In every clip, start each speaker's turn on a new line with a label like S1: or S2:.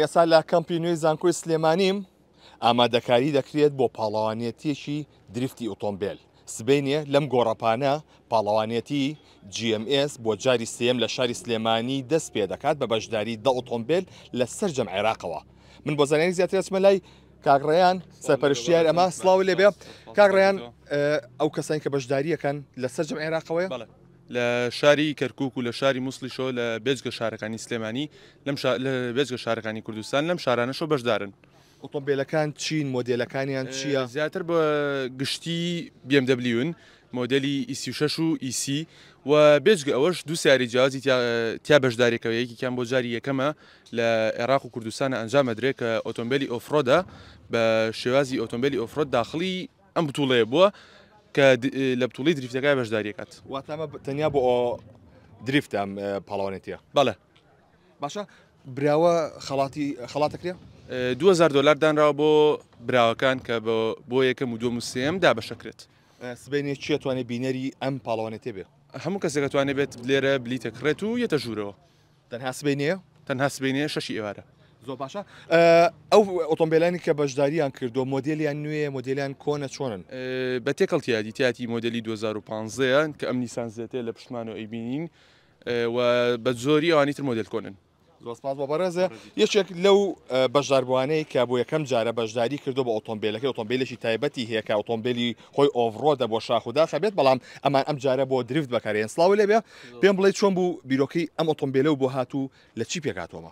S1: ئێستا لە کەمپی نوێی زانکۆی سلێمانیم، ئامادەکاری دەکرێت بۆ پاڵەوانێتیەکی drift ی ئۆتۆمبێل. سبەینێ لەم گۆڕەپانە پاڵەوانێتی GMS بۆ جاری سێیەم لە شاری سلێمانی دەست پێدەکات بە بەشداری 10 ئۆتۆمبێل لە سەرجەم عێراقەوە. من بۆ زانیاری زیاتر ئەچمە لای کاک ڕەیان سەرپەرشتیار ئەمە سڵاو لێبێ کاک ڕەیان ئەو کەسانی کە بەشداریەکەن لە سەرجەم عێراقەوەیە؟
S2: بەڵێ لە شاری کەرکوک و لە شاری موسڵیشەوە لە بێجگە شارەکانی سلێمانی لەم لە بێجگە شارەکانی کوردستان لەم شارانەشەوە بەشدارن.
S1: ئۆتۆمبێلەکان چین؟ مۆدێلەکانیان چییە؟
S2: زیاتر بە گشتی BMW ن، مۆدێلی ئی 36 و ئی سی و بێجگە ئەوەش دوو سیارەی جیاوازی تیا بەشداریەکەوە، یەکێکیان بۆ جاری یەکەمە لە عێراق و کوردستانە ئەنجام ئەدرێ کە ئۆتۆمبێلی off-road ە بە شێوازی ئۆتۆمبێلی off-road داخڵی ئەم بتوڵەیە بووە کە لە بتوڵی drift ەکە بەشداریەکات.
S1: واتە ئەمە تەنیا بۆ drift ە ئەم پاڵەوانێتیە؟
S2: بەڵێ.
S1: باشە براوە خەڵاتی خەڵاتەکرێ؟
S2: 2000 دۆلار دانراوە بۆ براوەکان کە بۆ یەکەم و دووەم و سێیەم دابەشەکرێت.
S1: سبەینێ کێ توانێ بینەری ئەم پاڵەوانێتیە بێ؟
S2: هەموو کەسێک ئەتوانێ بێت لێرە بلیتە کڕێت و یەتە ژوورەوە.
S1: تەنها سبەینێیە؟
S2: تەنها سبەینێ شەشی ئێوارە.
S1: زۆر باشە ئەو ئۆتۆمبیلانی کە بەشداریان کردووە مۆدێلیان نوێیە مۆدێلیان کۆنە چۆنن؟
S2: بە تێکەڵ تیادی تیاتی مۆدێلی 2015 کە ئەم نیسان زێتەیە لە پشتمانەوە ئەیبینین و بە زۆری ئەوانی تر مۆدێل کۆنن.
S1: زۆر سپاس بۆ بەڕێزە. یەکێک لەو بەشداربووانەی کە بۆ یەکەم جارە بەشداری کردو بە ئۆتۆمبیلەکەی ئۆتۆمبیلێکی تایبەتی هەیە کە ئۆتۆمبیلی خۆی off-road ە بۆ شاخ و داخە بێت بەڵام ئەمان ئەم جارە بۆ drift بەکارێن سڵاو لێبێ پێم بڵێ چۆن بوو بیرۆکەی ئەم ئۆتۆمبیلە و بۆ هاتوو لە چی پێکهاتووەمە؟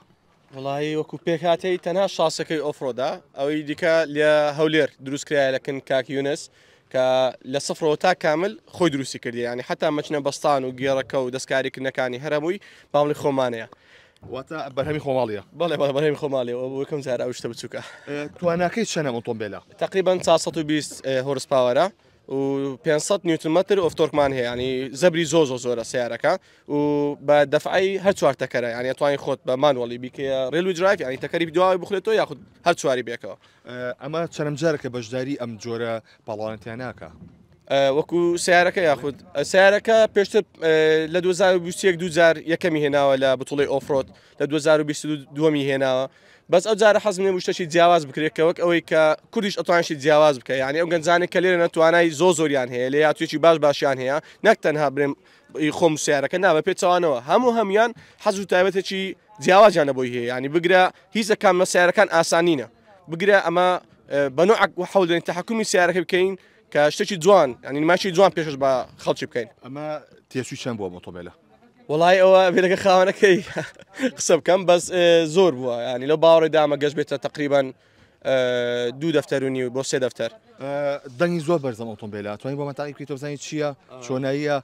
S3: وەڵایی وەکو پێکهاتەی تەنها شاسەکەی off-road ە ئەوەی دیکە لە هەولێر دروست کرایە لە کن کاک یونس کە لە سفرەوە تا کامل خۆی دروستی کردی ینی حتا مەچنە بەستان و گێڕەکە و دەستکاریکردنەکانی هەرەمووی باڵی خۆمانەیە.
S1: واتە بەرهەمی خۆماڵیە؟
S3: بەڵێ بەڵێ بەرهەمی خۆماڵیە ئەوە بۆ یەکەم جارە ئەو شتە بچووکە.
S1: تواناکەی چەنە ئەم ئۆتۆمبێلە؟
S3: تقریبا 420 horse power ە و 500 نیوتن مەتر of torque مان هەیە ینی زەبری زۆر زۆر زۆرە سیارەکە و بە دەفعی هەر چوار تەکەرە ینی ئەتوانی خۆت بە manual ی بیکەیە rear wheel drive ینی تەکەری دواوەی بخولێتەوە یاخود هەر چواری بێکەوە.
S1: ئەمە چەنەم جارە کە بەشداری ئەم جۆرە پاڵەوانێتیانە ئەکا؟
S3: وەکو سیارەکە یاخود سیارەکە پێشتر لە 2021 دوو جار یەکەمی هێناوە لە بتوڵی off-road لە 2022 دووەمی هێناوە بەس ئەو جارە حەزم لێ بوو شتێکی جیاواز بکرێت کە وەک ئەوەی کە کوردیش ئەتوانێت شتی جیاواز بکە یعنی ئەو گەنجانێک کە لێرە توانای زۆ زۆریان هەیە لێهاتوویەکی باش باشیان هەیە نەک تەنها برێم خۆم سیارەکە نا بە پێچەوانەوە هەموو هەموان حەز و تایبەتێکی جیاوازیان لە بۆی هەیە ینی بگرە هیچ کام لە سیارەکان ئاسانینە بگرە ئەمە بە نوعەک و حەول دەین تەحەکومی سیارەکە بکەین کە شتێکی جوان ینی نمایشی جوان پێشش بە خەڵکی بکەین.
S1: ئەمە تێچووی چەند بووە ئەم ئۆتۆمبێلە؟
S3: وەڵای ئەوە ئەبێ لەگەڵ خاوەنەکەی قسە بکەم بەس زۆر بووە ینی لەو باوەڕی دامە گەشت بێتە تقریبان دوو دەفتەر و نیو بۆ سێ دەفتەر.
S1: دەنگی زۆر بەرزە ئەم ئۆتۆمبێلە توانی بۆمان تاقی بکەیتەوە بزانین چییە چۆناییە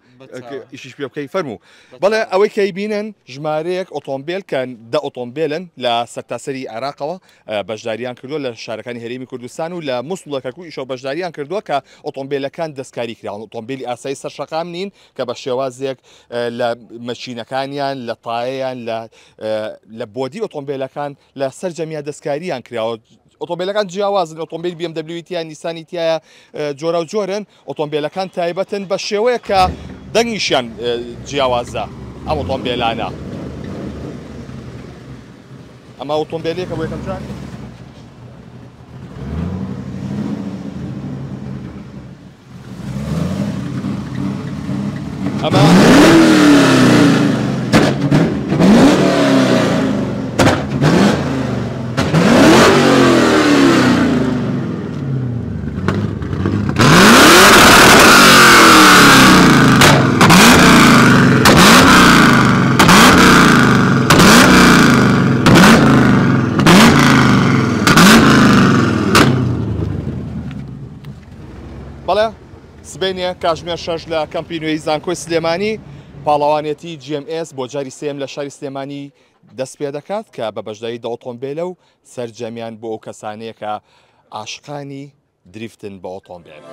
S1: ئیشیش پێ بکەی فەرموو بەڵێ ئەوەی کە بینن ژمارەیەک ئۆتۆمبێل کە دە ئۆتۆمبێلن لە سەرتاسەری عێراقەوە بەشداریان کردووە لە شارەکانی هەرێمی کوردستان و لە موسڵ لە کەرکووکیشەوە بەشداریان کردووە کە ئۆتۆمبێلەکان دەستکاری کراون ئۆتۆمبێلی ئاسایی سەر شەقام نین کە بە شێوازێک لە مەکینەکانیان لە تایەیان لە body ئۆتۆمبێلەکان لە سەرجەمیان دەستکاریان کراوە ئۆتۆمبیلەکان جیاوازن ئۆتۆمبیل BMW تیا نیسانی تایە جۆرا و جۆرن ئۆتۆمبیلەکان تایبەتن بە شێوەیە کە دەنگیشیان جیاوازە ئەم ئۆتۆمبیلانە ئەمە ئۆتۆمبیلێکە بۆ یەکەم جار ئەمە بەڵێ سبەینێ کاژمێر شەش لە کەمپی نوێی زانکۆی سلێمانی پاڵەوانێتی GMS بۆ جاری سێم لە شاری سلێمانی دەست پێ دەکات کە بە بەشداری دە ئۆتۆمبێلە و سەرجەمیان بۆ ئەو کەسانەیە کە عاشقانی drift ن بە ئۆتۆمبێل.